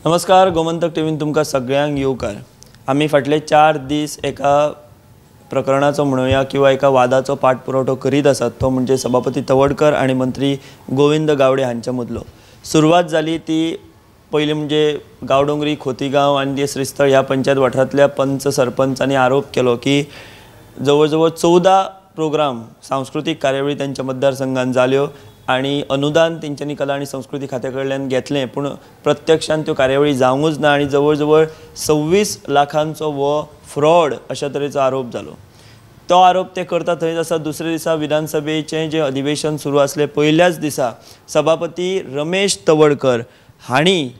नमस्कार, गोमंतक टीव्हीन तुमकां सगळ्यांक येवकार। आमी फाटले 4 दीस एका प्रकरणाचो म्हणुया किंवा एका वादाचो पाठपुरवठो करीत आसात, तो म्हणजे सभापती तवडकर आनी मंत्री गोविंद गावडे हांच्या मदलो। सुरवात जाली ती पयलीं म्हणजे गांवडोंगरी, खोतीगांव आनी श्रीस्थळ ह्या पंचायत वाठारांतल्या पंच सरपंचांनी आरोप केलो की जवळ जवळ 14 प्रोग्राम सांस्कृतीक कार्यावळी त्यांच्या मतदारसंघात जाल्यो आनी अनुदान तेंच्यांनी कला आनी संस्कृती खात्या कडल्यान घेतलें, पूण प्रत्यक्षान त्यो कार्यावळी जावंकूच ना आनी जवळ जवळ 26 लाखांचो हो फ्रॉड अशा तरेचो आरोप जालो। तो आरोप ते करता थंयच आसा, दुसऱ्या दिसा विधानसभेचें जें अधिवेशन सुरू आसलें पयल्याच दिसा सभापती रमेश तवडकर हांणी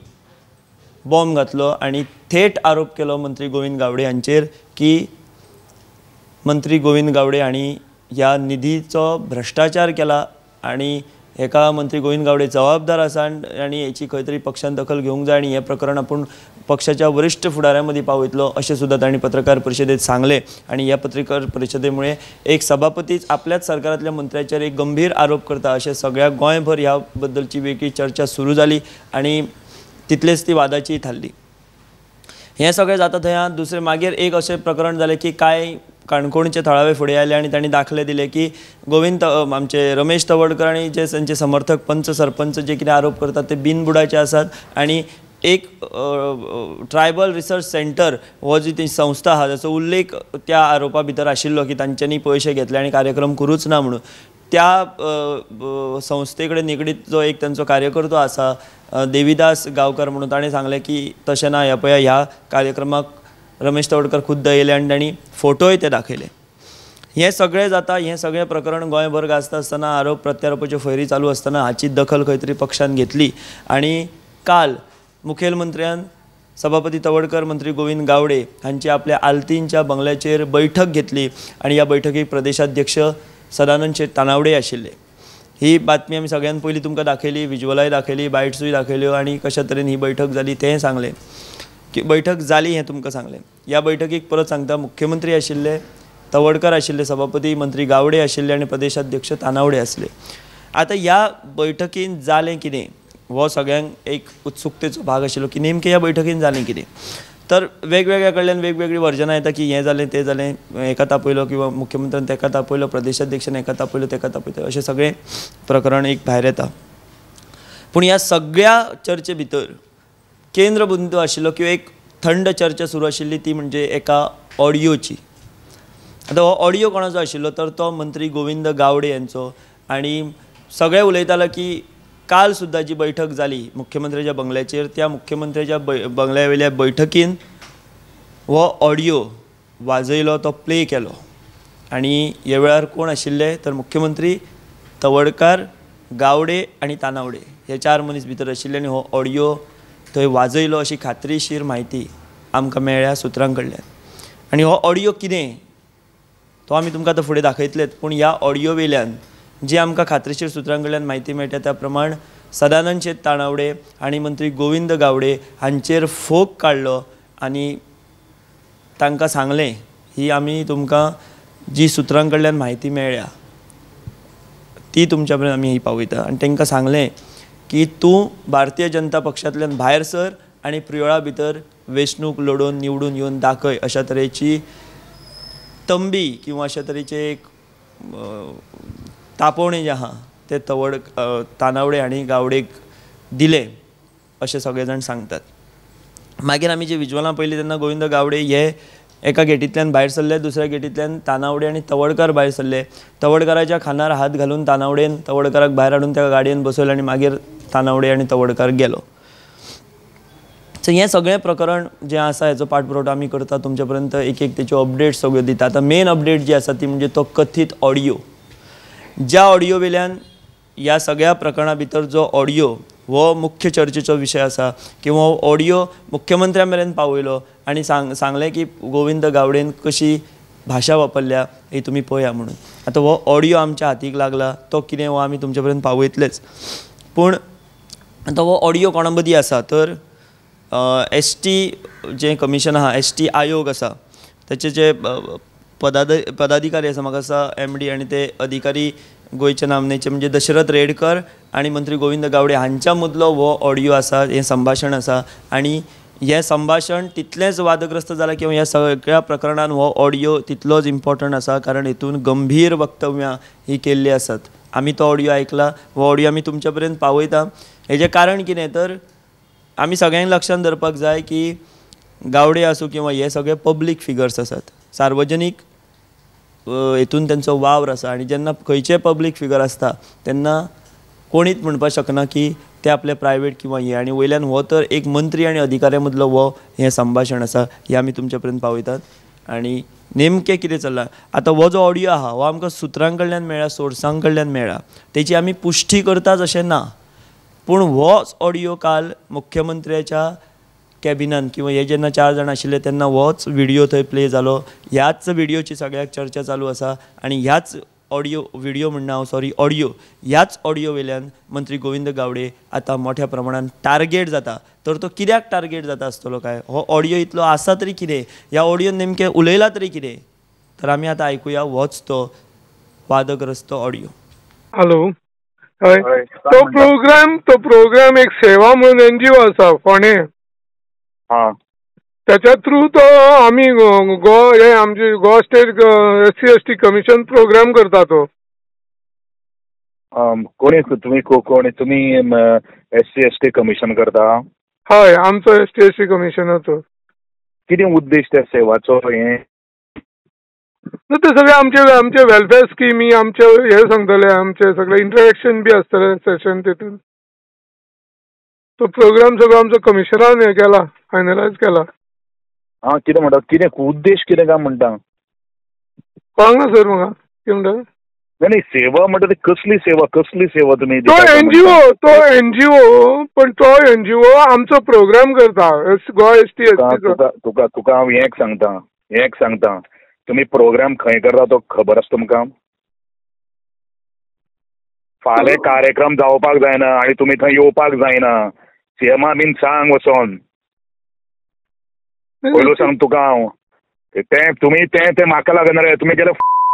बॉम्ब घातलो आनी थेट आरोप केलो मंत्री गोविंद गावडे हांचेर की मंत्री गोविंद गावडे हांणी ह्या निधीचो भ्रश्टाचार केला आनी हेका मंत्री गोविंद गावडे जबाबदार आसा आनी हेची खंय तरी पक्षान दखल घेवंक जाय आनी हें प्रकरण आपूण पक्षाच्या वरिश्ठ फुडाऱ्यां मदीं पावयतलो अशें सुद्दां तांणी पत्रकार परिशदेंत सांगलें। आनी ह्या पत्रकार परिशदे मुळे एक सभापतीच आपल्याच सरकारांतल्या मंत्र्याचेर एक गंभीर आरोप करता अशें सगळ्या गोंयभर ह्या बद्दलची वेगळी चर्चा सुरू जाली आनी तितलेच ती वादाची थारली। हें सगळें जाता थंय दुसरें मागीर एक अशें प्रकरण जालें की कांय काणकोणचे थळावे फुडें आयले आनी तांणी दाखले दिले की गोविंद आमचे रमेश तवडकर आनी जे तांचे समर्थक पंच सरपंच जे कितें आरोप करतात ते बिनबुडाचे आसात आनी एक ट्रायबल रिसर्च सेंटर हो जी ती संस्था आसा ताचो उल्लेख त्या आरोपा भितर आशिल्लो की तांच्यांनी पयशे घेतले आनी कार्यक्रम करूच ना म्हणून त्या संस्थे कडेन निगडीत जो एक तांचो कार्यकर्तो आसा देवीदास गांवकर म्हणून ताणें सांगलें की तशें ना, ह्या पळय ह्या कार्यक्रमाक रमेश तवडकर खुद्द येयले आनी तांणी फोटोय ते दाखयले। हें सगळें जाता, हें सगळें प्रकरण गोंयभर गाजता आसतना आरोप प्रत्यारोपाच्यो फैरी चालू आसतना हाची दखल खंय तरी पक्षान घेतली आनी काल मुखेलमंत्र्यान सभापती तवडकर, मंत्री गोविंद गावडे हांची आपल्या आल्तींच्या बंगल्याचेर बैठक घेतली आनी ह्या बैठकीक प्रदेशाध्यक्ष सदानंद शेट तानावडे आशिल्ले। ही बातमी आमी सगळ्यान पयलीं तुमकां दाखयली, विज्युअलाय दाखयली, बायट्सूय दाखयल्यो आनी कशा तरेन ही बैठक जाली तें सांगलें की बैठक जाली हें तुमकां सांगलें। ह्या बैठकीक परत सांगता, मुख्यमंत्री आशिल्ले, तवडकर आशिल्ले, सभापती मंत्री गावडे आशिल्ले आनी प्रदेशाध्यक्ष तानावडे आसले। आतां ह्या बैठकीन जालें कितें हो सगळ्यांक एक उत्सुकतेचो भाग आशिल्लो की नेमकें ह्या बैठकीन जालें कितें। तर वेगवेगळ्या कडल्यान वेगवेगळीं वर्जनां येता की हें जालें तें जालें, हेका तापयलो किंवा मुख्यमंत्र्यान तेका तापयलो, प्रदेशाध्यक्षान हेका तापयलो, तेका तापयलो, अशें सगळें प्रकरण एक भायर येता। पूण ह्या सगळ्या चर्चे भितर केंद्रबिंदू आशिल्लो किंवा एक थंड चर्चा सुरू आशिल्ली ती म्हणजे एका ऑडियोची। आतां हो ऑडियो कोणाचो आशिल्लो तर तो मंत्री गोविंद गावडे यांचो आनी सगळे उलयताले की काल सुद्दां जी बैठक जाली मुख्यमंत्र्याच्या बंगल्याचेर त्या मुख्यमंत्र्याच्या बंगल्या वयल्या बैठकीन हो ऑडियो वाजयलो, तो प्ले केलो आनी ह्या वेळार कोण आशिल्ले तर मुख्यमंत्री तवडकर, गावडे आनी तानावडे हे 4 मनीस भितर आशिल्ले आनी हो ऑडियो थंय वाजयलो अशी खात्रीशीर म्हायती आमकां मेळ्ळ्या सुत्रां कडल्यान। आनी हो ऑडियो कितें तो आमी तुमकां आतां फुडें दाखयतलेच, पूण ह्या ऑडियो वयल्यान जी आमकां खात्रीशीर सुत्रां कडल्यान म्हायती मेळटा त्या प्रमाण सदानंद शेट तानावडे आनी मंत्री गोविंद गावडे हांचेर फोग काडलो आनी तांकां सांगलें ही आमी तुमकां जी सुत्रां कडल्यान म्हायती मेळ्ळ्या ती तुमच्या पर्यंत आमी ही पावयता आनी तांकां सांगलें की तूं भारतीय जनता पक्षांतल्यान भायर सर आनी प्रियोळा भितर वेंचणूक लडोवन निवडून येवन दाखय अशा तरेची तंबी किंवा अशा तरेचें एक तापोवणें जें आहा तें तानावडे आनी गावडेक दिलें अशें सगळे जाण सांगतात। मागीर आमी जे विज्युअलां पळयलीं तेन्ना गोविंद गावडे हे एका गेटींतल्यान भायर सरले, दुसऱ्या गेटींतल्यान तानावडे आनी तवडकर भायर सरले। तवडकराच्या खांदार हात घालून तानावडेन तवडकराक भायर हाडून त्या गाडयेन बसयलो आनी मागीर तानावडे आनी तवडकर गेलो। सो हें सगळें प्रकरण जें आसा हेचो पाठपुरवठो आमी करता, तुमच्या पर्यंत एक एक तेच्यो अपडेट सगळ्यो दिता। आतां मेन अपडेट जी आसा ती म्हणजे तो कथीत ऑडियो, ज्या ऑडियो वयल्यान ह्या सगळ्या प्रकरणा भितर जो ऑडियो हो मुख्य चर्चेचो विशय आसा किंवा हो ऑडियो मुख्यमंत्र्या मेरेन पावयलो आनी सांगलें की गोविंद गावडेन कशी भाशा वापरल्या ही तुमी पळया म्हणून। आतां हो ऑडियो आमच्या हातीक लागला तो कितें हो आमी तुमच्या पर्यंत पावयतलेच, पूण आतां हो ऑडियो कोणा मदीं आसा तर एस टी जें कमिशन आहा, एस टी आयोग आसा ताचे जे पदाधिकारी आसा, म्हाका आसा एम डी आनी ते अधिकारी गोंयचे नामनेचे म्हणजे दशरथ रेडकर आनी मंत्री गोविंद गावडे हांच्या मदलो हो ऑडियो आसा, हें संभाशण आसा आनी हें संभाशण तितलेंच वादग्रस्त जालां किंवा ह्या सगळ्या प्रकरणान हो ऑडियो तितलोच इम्पॉर्टंट आसा, कारण हितून गंभीर वक्तव्यां ही केल्लीं आसात. आमी तो ऑडियो आयकला, हो ऑडियो आमी तुमच्या पर्यंत पावयता. हेजें कारण कितें तर आमी सगळ्यांक लक्षांत दवरपाक जाय की गावडे आसूं किंवा हे सगळे पब्लीक फिगर्स आसात, सार्वजनीक हेतून तेंचो वावर आसा आनी जेन्ना खंयचेय पब्लीक फिगर आसता तेन्ना कोणीच म्हणपाक शकना की ते आपले प्रायवेट किंवा हे, आनी वयल्यान हो तर एक मंत्री आनी अधिकाऱ्या मदलो हो हें संभाशण आसा, हें आमी तुमच्या पर्यंत पावयतात. आनी नेमकें कितें चल्लां आतां, हो जो ऑडियो आहा हो आमकां सुत्रां कडल्यान मेळ्ळा, सोर्सां कडल्यान मेळ्ळा, तेची आमी पुश्टी करताच अशें ना, पूण होच ऑडियो काल मुख्यमंत्र्याच्या कॅबिनान किंवा हे जेन्ना 4 जाण आशिल्ले तेन्ना होच व्हिडियो थंय प्ले जालो. ह्याच व्हिडियोची सगळ्याक चर्चा चालू आसा आनी ह्याच ऑडियो व्हिडियो म्हणना हांव, सॉरी ऑडियो, ह्याच ऑडियो वयल्यान मंत्री गोविंद गावडे आतां मोठ्या प्रमाणान टार्गेट जाता. तर तो कित्याक टार्गेट जाता आसतलो काय, हो ऑडियो इतलो आसा तरी कितें, ह्या ऑडियोन नेमकें उलयलां तरी कितें, तर आमी आतां आयकुया होच तो वादग्रस्त ऑडियो. हॅलो, हय, तो प्रोग्राम एक सेवा म्हणून एनजीओ आसा फोंडें, त्याच्या थ्रू तो आमी गोवा हे आमचे Goa state SC ST commission program करता तो. कोणी तुमी, कोण तुमी एससी एसटी कमिशन करता? हय, आमचो एसटी एसटी कमिशनाचो. कितें उद्देश त्या सेवाचो? हें ते सगळे आमचे आमचे वेलफेअर स्किमी आमचे हे सांगतले, आमचे सगळे इंटरेक्शन बी आसतले सेशन तितून. तो प्रोग्राम सगळो आमचो कमिशनरान हे केला, फायनलायज केला. आं, कितें म्हणटा, कितें उद्देश कितें काय म्हणटा? कळना सर म्हाका कितें म्हणटा. नाही सेवा म्हणटा ती कसली सेवा, कसली सेवा तुमी? तो एनजीओ, तो एनजीओ, पण तो एनजीओ आमचो प्रोग्राम करता गोवा एसटी एसटी. तुका तुका हांव एक सांगता, एक सांगता, तुमी प्रोग्राम खंय करता तो खबर आसा तुमकां? फाल्यां कार्यक्रम जावपाक जायना आनी तुमी थंय येवपाक जायना. सीएमा बीन सांग वचोन, पयलू सांग तुका हांव, तें तुमी तें तें म्हाका लागना रे, तुमी गेले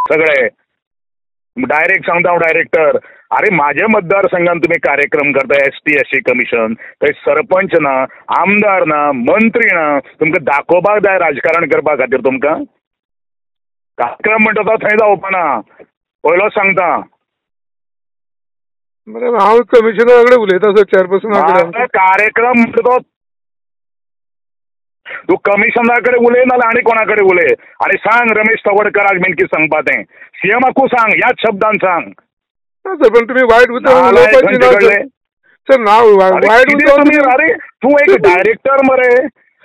सगळे. डायरेक्ट सांगता हांव डायरेक्टर, अरे म्हाज्या मतदारसंघान तुमी कार्यक्रम करता एसटी एससी कमिशन, थंय सरपंच ना, आमदार ना, मंत्री ना, तुमकां दाखोवपाक जाय राजकारण करपा खातीर. तुमकां कार्यक्रम म्हणटा तो थंय जावपा ना, पयलो सांगता. बरें, हांव कमिशनरा कडेन उलयता सर, चेअरपर्सना कडेन. कार्यक्रम म्हणटा तो तूं कमिशनरा कडेन उलय नाल्यार आनी कोणा कडेन उलय, आनी सांग रमेश तवडकराक बीन कितें सांगपा तें, सीएमाकूय सांग, ह्याच शब्दान सांग. ना सर, पण तुमी वायट उतरां उलोवपाची ना सर. ना वायट उतरां. अरे तूं एक डायरेक्टर मरे,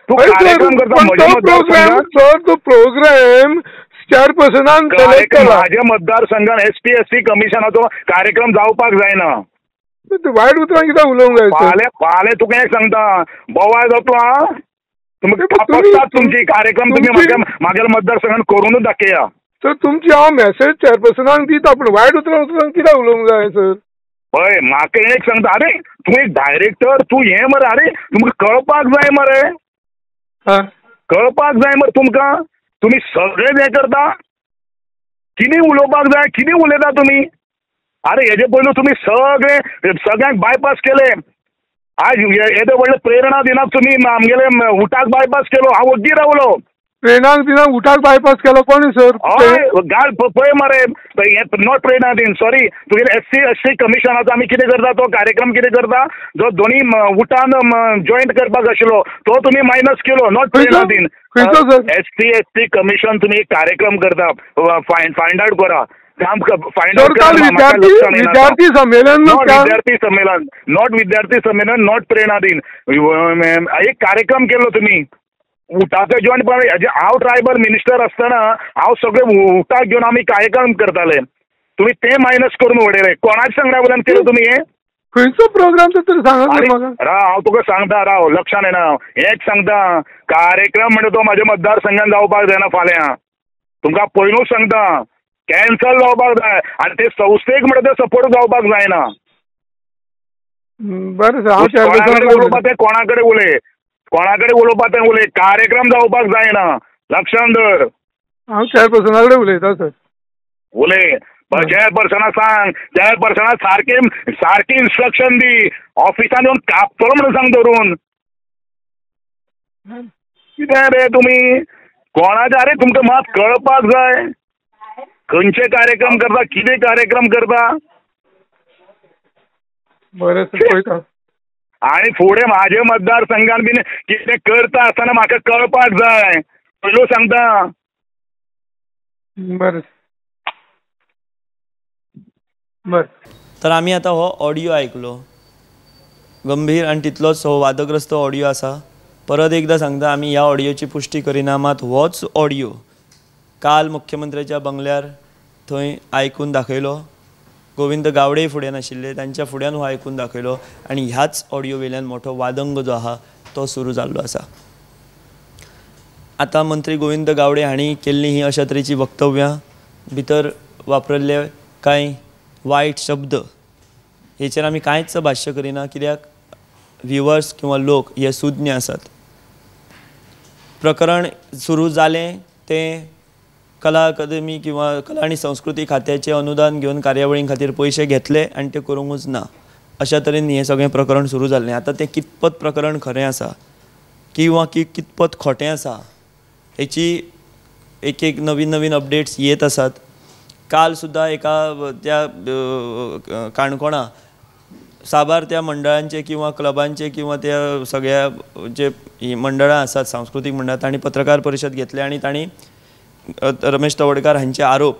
तूं कार्यक्रम करता म्हज्या मतदारसंघात. सर तो प्रोग्राम चेअरपर्सनान सिलेक्ट केला. म्हाज्या मतदारसंघात एसटी एससी कमिशनाचो कार्यक्रम जावपाक जायना. वायट उतरां कित्याक उलोवंक जाय? फाल्यां फाल्यां तुका एक सांगता, बोवाळ जातलो. आं, तुमकां तुमची कार्यक्रम तुमी म्हागेल्या मतदारसंघात करूनच दाखया. सर तुमची हांव मॅसेज चेअरपर्सनाक दिता, पूण वायट उतरां उतरां कित्याक उलोवंक जाय सर? पळय म्हाका एक सांगता, अरे तूं एक डायरेक्टर, तूं हें मरे, अरे तुमकां कळपाक जाय मरे, कळपाक जाय मरे तुमकां. तुमी सगळें हें करता, कितें उलोवपाक जाय, कितें उलयता तुमी? अरे हेजे पयलू तुमी सगळे सगळ्यांक बायपास केले. आज येदे व्हडले प्रेरणा दिनाक तुमी आमगेले उटाक बायपास केलो, हांव वग्गी रावलो. प्रेरणा दिनाक उटाक बायपास केलो कोणी सर? हय, गाल पळय मरे, not प्रेरणा दिन, सॉरी, तुगेले एससी एसटी कमिशनाचो आमी कितें करता, तो कार्यक्रम कितें करता, जो दोनी उटान जॉयंट करपाक आशिल्लो तो तुमी मायनस केलो. Not प्रेरणा दिन, एससी एसटी कमिशन तुमी एक कार्यक्रम करता, फायंड आउट करा. विद्यार्थी संमेलन, विद्यार्थी संमेलन, not विद्यार्थी संमेलन, not प्रेरणा दिन, एक कार्यक्रम केलो तुमी उटाचो जॉयंट. हांव ट्रायबल मिनिस्टर आसतना हांव सगळे उटाक घेवन आमी कार्यक्रम करताले, तुमी ते मायनस करून उडयले. कोणाच्या सांगण्या वयल्यान केलो तुमी हें? खंयचो प्रोग्राम तो तरी सांगा म्हाका. राव, हांव तुका सांगता, राव, लक्षान येना. एक सांगता, कार्यक्रम म्हणटा तो म्हाज्या मतदारसंघान जावपाक जायना फाल्यां, तुमकां पयलूच सांगता, कॅन्सल जावपाक जाय. आनी ते संस्थेक म्हणटा ते सपोर्ट जावपाक जायना. बरें सर, हांव कोणा कडेन उलोवपा तें, कोणा कडेन उलय, कोणा कडेन उलोवपा तें उलय, कार्यक्रम जावपाक जायना, लक्षान धर. हांव चेअरपर्सना कडेन उलयता सर. उलय, चेअरपर्सनाक सांग, चेअरपर्सनाक सारकें सारकें इन्स्ट्रक्शन दी, ऑफिसान येवन कापतलो म्हणून सांग धरून. कितें रे तुमी कोणाचे? अरे तुमकां मात कळपाक जाय खंयचे कार्यक्रम करता, कितें कार्यक्रम करता. बरें पळयता. आनी फुडें म्हाजे मतदारसंघान बीन कितें करता आसतना म्हाका कळपाक जाय, पयलू सांगता. बरें बरें. तर आमी आतां हो ऑडियो आयकलो, गंभीर आनी तितलोच हो वादग्रस्त ऑडियो आसा. परत एकदां सांगता, आमी ह्या ऑडियोची पुश्टी करिना, मात होच ऑडियो काल मुख्यमंत्र्याच्या बंगल्यार थंय आयकून दाखयलो. गोविंद गावडे फुड्यान आशिल्ले, तांच्या फुड्यान हो आयकून दाखयलो आनी ह्याच ऑडियो वयल्यान मोठो वादंग जो आहा तो सुरू जाल्लो आसा. आतां मंत्री गोविंद गावडे हांणी केल्ली ही अशा तरेची वक्तव्यां, भितर वापरिल्ले कांय वायट शब्द, हेचेर आमी कांयच भाश्य करिना, कित्याक व्युवर्स किंवा लोक हे सुज्ञ आसात. प्रकरण सुरू जालें तें कला अकादमी किंवा कला आनी संस्कृती खात्याचें अनुदान घेवन कार्यावळीं खातीर पयशे घेतले आनी ते करूंकूच ना, अशा तरेन हें सगळें प्रकरण सुरू जाल्लें. आतां तें कितपत प्रकरण खरें आसा किंवा कितपत खोटें आसा हेची एक एक नवीन नवीन अपडेट्स येत आसात. काल सुद्दां एका त्या काणकोणा साबार त्या मंडळांचे किंवा क्लबांचे किंवा त्या सगळ्या जे मंडळां आसात सांस्कृतीक मंडळां, तांणी पत्रकार परिशद घेतली आनी तांणी रमेश तवडकार हांचे आरोप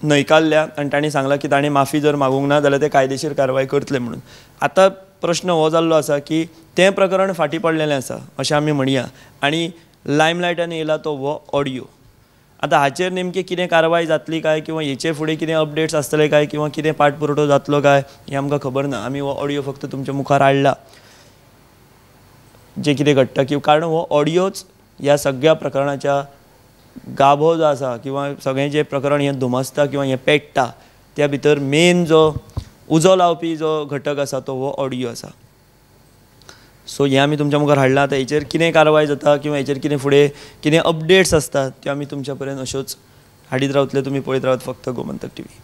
न्हयकारल्या आनी तांणी सांगलां की तांणी माफी जर मागूंक ना जाल्यार ते कायदेशीर कारवाय करतले म्हणून. आतां प्रश्न हो जाल्लो आसा की तें प्रकरण फाटीं पडलेलें आसा अशें आमी म्हणया आनी लायमलायटान येयला तो हो ऑडियो. आतां हाचेर नेमकी कितें कारवाय जातली काय किंवा हेचे फुडें कितें अपडेट्स आसतले काय किंवा कितें पाठपुरवठो जातलो काय हें आमकां खबर ना. आमी हो ऑडियो फक्त तुमच्या मुखार हाडला जें कितें घडटा, की कारण हो ऑडियोच ह्या सगळ्या प्रकरणाच्या गाभो जो आसा किंवा सगळें जें प्रकरण हें धुमसता किंवा हें पेट्टा त्या भितर मेन जो उजो लावपी जो घटक आसा तो हो ऑडियो आसा. सो हें आमी तुमच्या मुखार हाडलां. आतां हेचेर कितें कारवाय जाता किंवा हेचेर कितें फुडें कितें अपडेट्स आसता त्यो आमी तुमच्या पर्यंत अश्योच हाडीत रावतले. तुमी पळयत रावत फक्त गोमंतक टीव्ही.